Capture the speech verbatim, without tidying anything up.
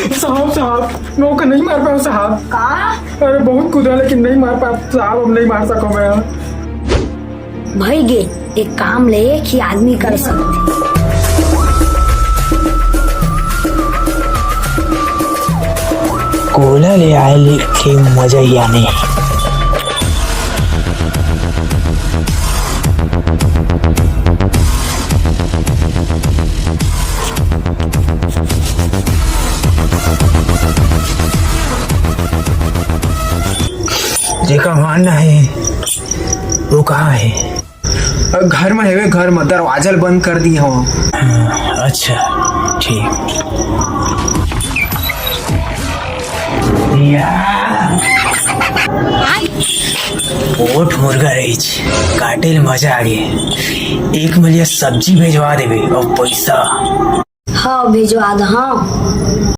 साहब, साहब, मैं ओकर नहीं मार पाया साहब। का? अरे बहुत कूदा लेकिन नहीं मार पाया साहब, हम नहीं मार सको मैं। भई गे, एक काम ले कि आदमी कर सकथे। कोला ले आए ले के मजा ही आने। जेकर मानना है, वो कहाँ है? घर में हेवे, घर में दरवाजा ल बंद कर दी हो। हाँ, अच्छा, ठीक। या। पोठ मुर्गा रहीच, काटे ल मजा आ गे। एक मलिया सब्जी भेजवा देबे अउ पैसा। हाँ, भेजवा द, हाँ।